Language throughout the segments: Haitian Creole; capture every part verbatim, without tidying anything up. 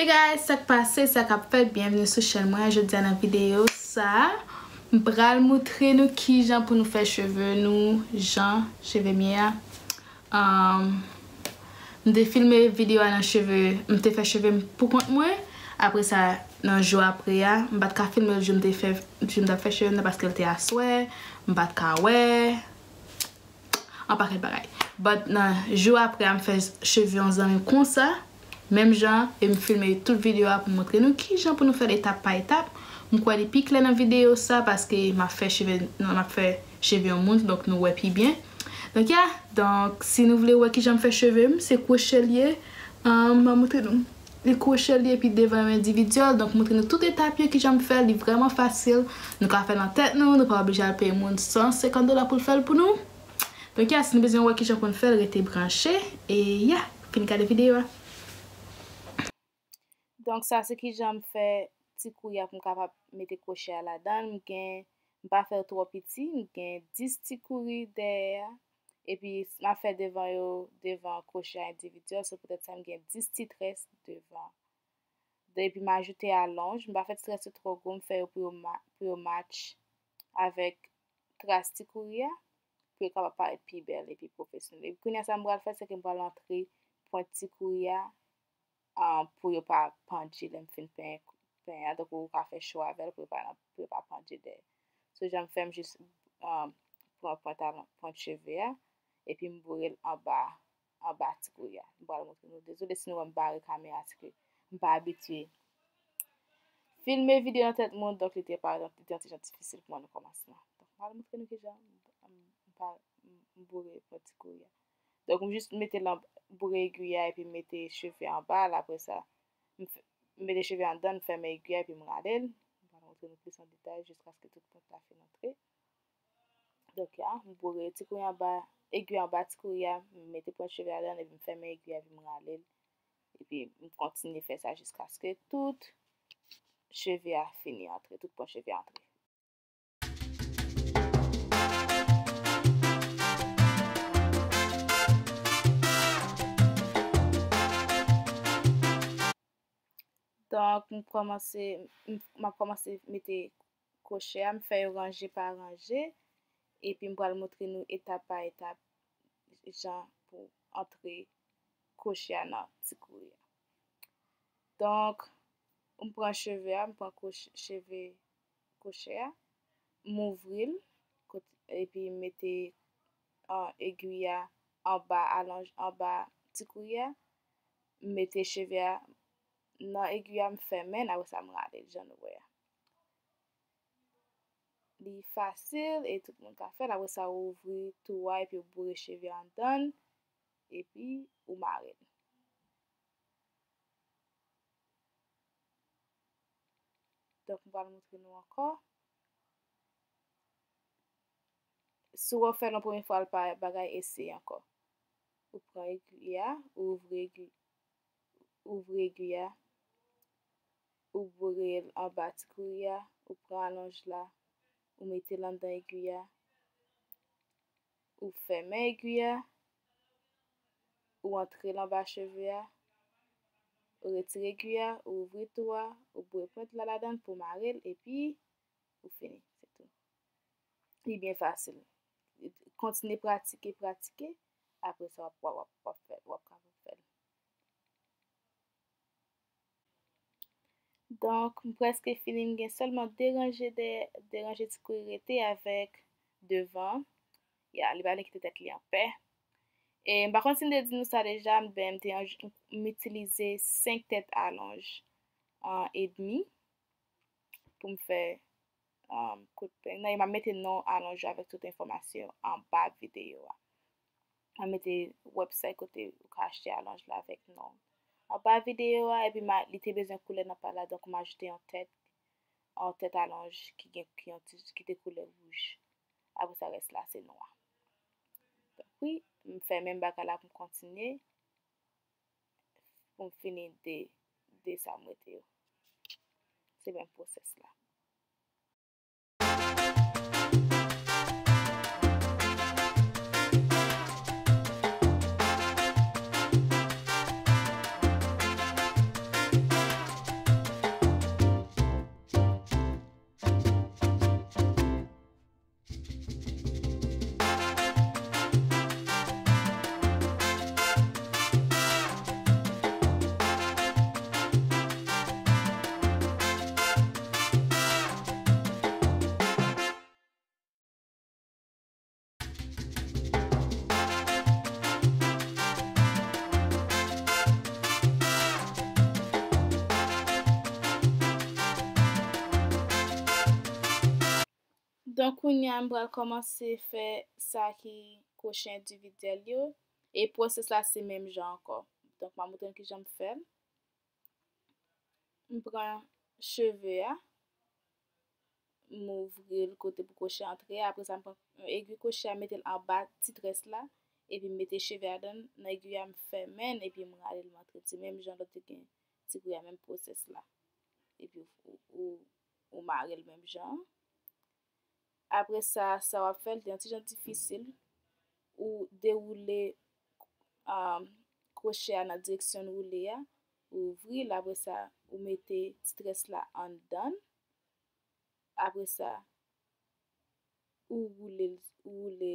Hey guys, sa k pase, sa k ap fèt, byenvni sou chèn mwen. Jodi a nan videyo sa, m pral moutre nou kijan pou nou fè cheve nou, jan cheve m ye a. Um, m te filme videyo a nan cheve, m te fè cheve m pou kont mwen. Apre sa, nan jou apre a, m pa t ka filme l jou m te fè, jou m t ap fè cheve m nan paske l te aswè, m pa t ka wè. An pakèt bagay. But nan jou apre a, m fè cheve yon zanmi m konsa, menm jan, e m filme tout videyo a pou montre nou kijan pou nou fè l etap pa etap. M kwè li pi klè nan videyo sa paske m ap fè cheve, non, m ap fè cheve yon moun, donk nou wè pi byen. Donk, ya, donk, si nou vle wè kijan m fè cheve m, se kwoche l ye, um, m ap montre nou. Li kwoche l ye, epi devan yo endividyèl, donk montre nou tout etap yo, kijan m fè l, li vrèman fasil. Nou ka fè l nan tèt nou, nou pa oblije al peye moun san senkant dola pou l fè l pou nou. Donk, ya, si nou bezwen wè kijan pou n fè l, rete branche. E, ya, fin gade videyo a. Donk, sa se kijan m fè ti kouri a pou m kapab mete kwoche a ladan l. M gen, m pa fè l twò piti, m gen dis ti kouri dèyè a. Epi, m ap fè devan yo, devan kwoche a endividyèl. Se poutèt sa m gen dis ti très devan. Epi, m ajoute alonj. M pa fè ti très yo twò gwo, m fè yo pou yo ma-, pou yo match avèk tras ti kouri a, pou yo kapab parèt pi bèl epi pwofesyonèl. Epi kounye a, sa m pral fè, se ke m pral antre pwent ti kouri a, ah, pou yo pa pandje lè m fin penyen, penyen an. Donk, ou ka fè cho avè l pou yo pa, pou yo pa pandje dèyè. So, jan m fè, m jis, ah, pran pwent alon-, pwent cheve a, epi m boure l anba, anba ti kouri a. M pral montre nou. Dezole si nou wè m bare kamera, se ke m pa abitye filme videyo nan tèt moun, donk li te pa, li te yon ti jan difisil pou mwen nan kòmansman. Donk, m pral montre nou kijan m, m, m pa, m, m boure pwent ti kouri a. Donk, m jis mete l an, boure egwi a epi m mete cheve anba l. Apre sa, m fè, m mete cheve anndan, m fèmen egwi a epi m rale l. M pral montre nou plis an detay jiskaske tout pwent la fin antre. Donk, ya, m boure ti kouri anba, egwi anba ti kouri a, m mete pwent cheve ladan l, epi m fèmen egwi a, epi m rale l. Epi m kontinye fè sa jiskaske tout cheve a fini antre, tout pwent cheve a antre. Donk, m kòmanse, m, m ap kòmanse mete kwoche a, m fè yo ranje pa ranje, epi m pral montre nou etap pa etap jan pou antre kwoche a nan ti kouri a. Donk, m pran cheve a, m pran kwoch-, cheve kwoche a, m ouvri l, kot-, epi m mete, ah, egwi a anba alonj, anba ti kouri a, m mete cheve a nan egwi a, m fèmen l, apre sa m rale l, jan nou wè a. Li fasil e tout moun ka fè l. Apre sa, ou ouvri twou a epi ou boure cheve a anndan l, epi ou mare l. Donk, m pral montre nou ankò. Si w ap fè l yon premye fwa, l pa bagay, eseye ankò. Ou pran egwi a, ou ouvri egwi, ouvri egwi a, ou boure l anba ti kouri a, ou pran alonj la, ou mete l anndan egwi a, ou fèmen egwi a, ou antre l anba cheve a, ou retire egwi a, ou ouvri twou a, ou boure pwent la ladan l pou mare l, epi ou fini. Se tou. Li byen fasil. Kontinye pratike, pratike. Apre sa, w ap, w ap, w ap fè, w ap kapab fè l. Donk, m prèske fini. M gen sèlman de ranje de, de ranje ti kouri rete avèk devan. Ya, li pa vle kite tèt li anpè. E m pa konn si m te di nou sa deja, men m te anj-, m itilize senk tèt alonj, ah, edmi pou m fè, um, kout peny nan. E m ap mete non alonj yo avèk tout enfòmasyon yo anba videyo a. M ap mete website kote ou ka achte alonj la avèk non anba videyo a. Epi m a, li te bezwen koulè nan pa la, donk m ajoute yon tèt, yon tèt alonj ki gen, ki yon ti, ki te koulè wouj. Apre sa, rès la se nwa. Donk, wi, m fè menm bagay la pou m kontinye, pou m fini de, de sa m rete yo. Se menm pwosès la. Donk, kounye a, m pral kòmanse fè sa ki kwoche endividyèl yo. E pwosès la, se menm jan ankò. Donk, m ap montre n kijan m fè l. M pran cheve a, m ouvri l kote pou kwoche antre a. Apre sa, m pran egi kwoche a, mete l anba ti très la, epi m mete cheve a ladan l. Nan egi a, m fèmen l, epi m rale l, m antre. Se menm jan lòt te gen ti pri a, menm pwosès la. Epi ou, ou, ou, ou mare l menm jan an. Apre sa, sa w ap fè, l te yon ti jan difisil. Ou dewoule, um, kwoche a nan direksyon l woule a, ou ouvri l, apre sa, ou mete ti très la anndan l. Apre sa, ou woule l, ou woule,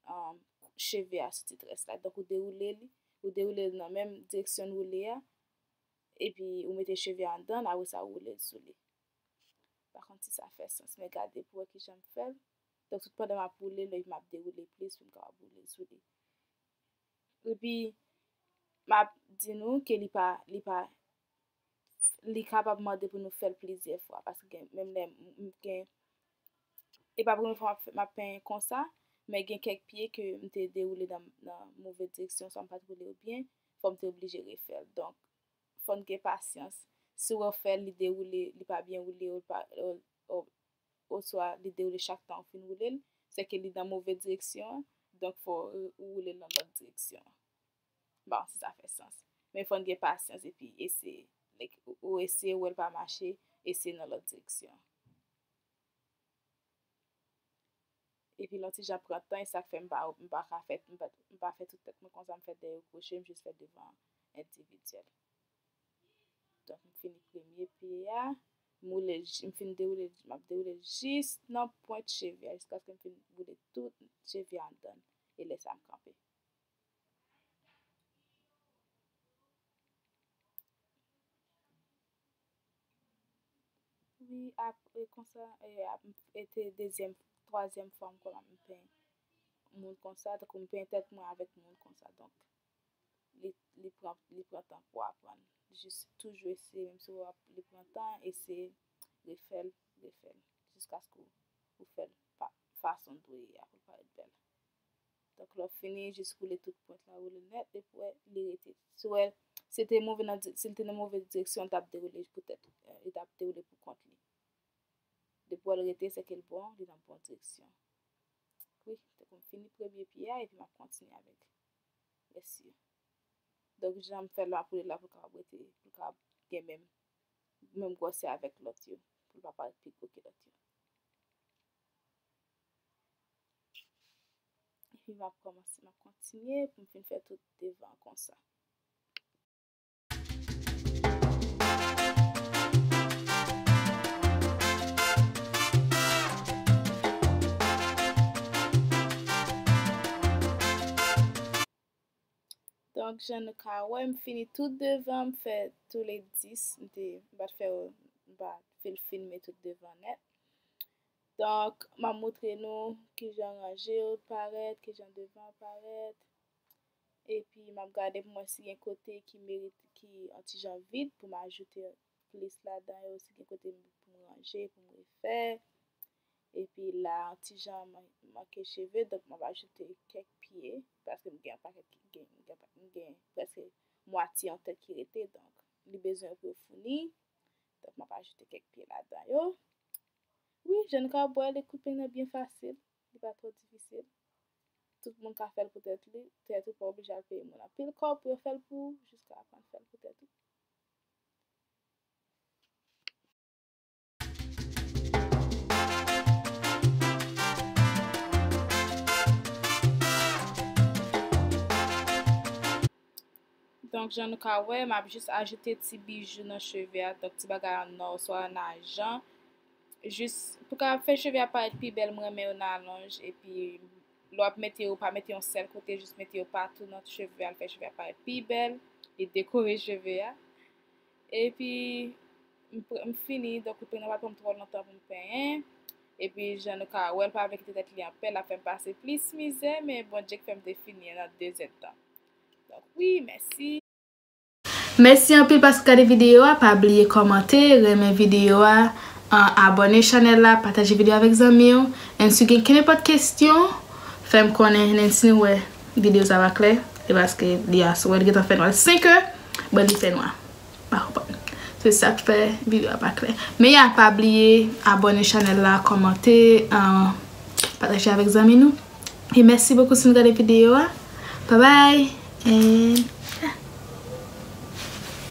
um, cheve a sou ti très la. Donk, ou dewoule li, ou dewoule l nan menm direksyon l woule a, epi ou mete cheve a anndan l, apre sa, ou woule l sou li. Pa konn si sa fè sans, men gade pou wè kijan m fè l. Donk, tout pandan m ap woule l, m ap dewoule plis pou m kapab woule l sou li. Epi, m ap di nou ke li pa, li pa, li kapab mande pou nou fè l plizyè fwa, paske gen, menm lè m, m gen, e pa premye fwa m ap fè, m ap penyen konsa, men gen kèk pye ke m te dewoule nan, nan move direksyon, swa m pa t woule yo byen, fò m te oblije refè l. Donk, fò n gen pasyans. Si w fè l, li dewoule, li pa byen woule, ou pa, ou, ou, oswa li dewoule chak tan ou fin woule l, se ke li nan move direksyon an, donk fò ou, ou woule l nan lòt direksyon an. Bon, si sa fè sans. Men fò n gen pasyans epi eseye. Like, ou, ou eseye, ou wè l pa mache, eseye nan lòt direksyon an. Epi lè yon ti jan pran tan, e sa k fè m pa, m pa ka fè, m pa, m pa fè tout tèt mwen konsa, m fè dèyè kwoche, m jis fè devan endividyèl. Donk, m fini premye pye a, m woule l ji-, m fin dewoule, m ap dewoule l jis nan pwent cheve a, jiskaske m fin woule tout cheve a anndan l. E lè sa, m kanpe. Wi, apre konsa, e, ap, e te dezyèm, twazyèm fwa m kwè m ap penyen moun konsa, tankou m penyen tèt mwen avèk moun konsa. Donk, li, li pran, li pran tan pou aprann. Jis toujou eseye, menm si w ap, li pran tan, eseye refè l, refè l, jiskaske w, ou fè l pa, fason l dwe ye a pou l parèt bèl. Donk, lè w fini, jis woule tout pwent la, woule nèt, epi wè, li rete. Si w wè, si l te move nan di-, si l te nan move direksyon, l t ap dewoule poutèt, e, li t ap dewoule pou kont li. Depi w wè l rete, se ke l bon, li nan bon direksyon. Wi, donk, m fini premye pye a, epi m ap kontinye avèk rès yo. Donk, jan m fè l, m ap woule la pou l kapab rete, pou l kapab gen menm, menm gwosè avèk lòt yo, pou l pa parèt pi gwo ke lòt yo. Epi m ap kòmanse, m ap kontinye pou m fin fè tout devan konsa. Donk, jan nou ka wè, m fini tout devan, m fè tou le dis, m te, m pa t fè yo, m pa t fè l filme tout devan nèt. Donk, m ap montre nou kijan ranje yo parèt, kijan devan parèt. Epi, m ap gade pou m wè si gen kote ki merite, ki yon ti jan vid pou m ajoute plis ladan yo, si gen kote pou m ranje, pou m refè. Epi la, yon ti jan man-, manke cheve, donk m ap ajoute kèk pye, paske m gen yon pakèt ki gen, m gen, m gen prèske mwatye yon tèt ki rete, donk li bezwen pou yo founi. Donk, m ap ajoute kèk pye ladan yo. Wi, jan nou ka wè, li kouping nan byen fasil. Li pa twò difisil. Tout moun ka fè l pou tèt li, tèt ou pa oblije al peye moun anpil kòb pou yo fè l pou ou, jis ka aprann fè l pou tèt ou. Donk, jan nou ka wè, m ap jis ajoute ti bijou nan cheve a, donk ti bagay an nò oswa an ajan. Jis pou kapab fè cheve a parèt pi bèl, m renmen yo nan alonj, epi lè w ap mete yo, pa mete yon sèl kote, jis mete yo patou nan cheve a, l fè cheve a parèt pi bèl, li dekore cheve a. Epi, m pr-, m fini, donk, li pa t pran m twò lontan pou m penyen. Epi, jan nou ka wè, l pa vle kite tèt li an pè, l ap fè m pase plis mizè, men Bondye k fè m te fini an nan de zèdtan. Donk, wi, mèsi. Mèsi anpil paske w gade videyo a, pa bliye kòmante, renmen videyo a, An, abòne chanèl la, pataje videyo avèk zanmi w. And si w gen kenenpòt kesyon, fè m konnen. And si nou wè videyo sa pa klè, e paske li a sou wè li gentan fè nwa senk è, bon, li fè nwa. Pa konprann. Se sa k fè videyo a pa klè. Men ya, pa bliye abòne chanèl la, kòmante, an, pataje avèk zanmi nou. E mèsi bokou si nou gade videyo a. Bye bye and